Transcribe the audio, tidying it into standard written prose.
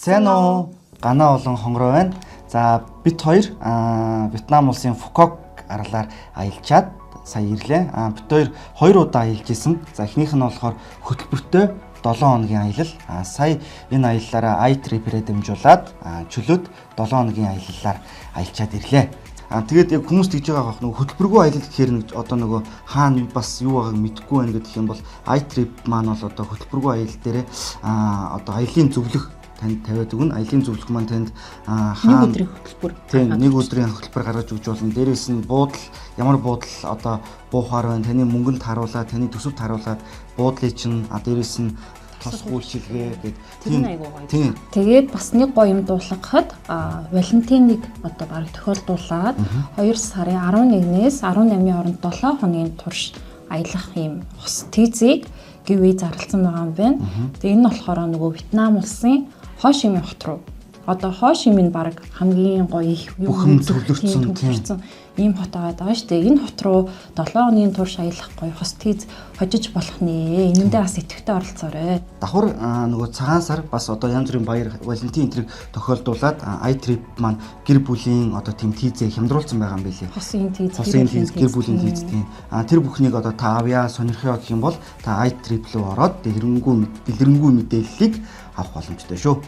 Сайн уу? Ганаа болон хонгороо байна. За, бид хоёр Вьетнам улсын Фукок арлаар аялчаад сая ирлээ. Бид хоёр хоёр удаа аялж исэн. За, эхнийх нь болохоор хөтөлбөртэй 7 хоногийн аялал. Сая энэ аяллаараа iTrip-ээр дамжуулаад чөлөөт 7 хоногийн аяллаар аялчаад ирлээ. Тэгээд яг хүмүүс тэгж байгаа бах, нөгөө хөтөлбөргүй аялал гэхээр нэг одоо нөгөө хаана бас юу байгааг мэдэхгүй байна гэдэг юм бол iTrip маань бол одоо хөтөлбөргүй аялал дээрээ одоо аялын зөвлөх танд тавиад өгнө. Аялын зөвлөх маань танд Нэг хаана өдрийн хөтөлбөр. Тийм, нэг өдрийн хөтөлбөр гаргаж өгч болно. Дээрээс нь буудал, ямар буудал одоо буухаар байна, таны мөнгөнд харуулаад, таны төсөвт харуулаад буудлыг чинь, дээрээс нь тос гүйлшилгээ гээд Тэр нь айгүй гоё. Тийм. Тэгээд бас нэг гоё юм дуулгахад Валентиныг одоо бараг тохиолдуулаад 2 сарын 11-ээс 18-ны хооронд 7 хоногийн турш аялах юм хос тийзийг giveaway зарласан байгаа юм байна. Тэгээ энэ нь болохоор нөгөө Вьетнам улсын Хошимин хот руу. Одоо Хошимин бараг хамгийн гоё их юм Бүхэн үзэх, төвлөрсөн, тийм, төвлөрсөн ийм хот байгаа даа шүү дээ. Энэ хот руу 7 хоногийн турш аялах гоё хос тийз хожиж болох нэ. Энэндээ бас идэвхтэй оролцоорой. Давхар нөгөө цагаан сар бас одоо янз бүрийн баяр, Валентин энтрийг тохиолдуулаад iTrip маань гэр бүлийн одоо тийм тийзээ хямдруулсан байгаа юм билээ. Хосын тийз, хосын тийз, гэр бүлийн тийз, тийм. Тэр бүхнийг одоо та авъя, сонирхъё гэх юм бол та iTrip руу ороод дэлгэрэнгүй дэлгэрэнгүй мэдээллийг авах боломжтой шүү.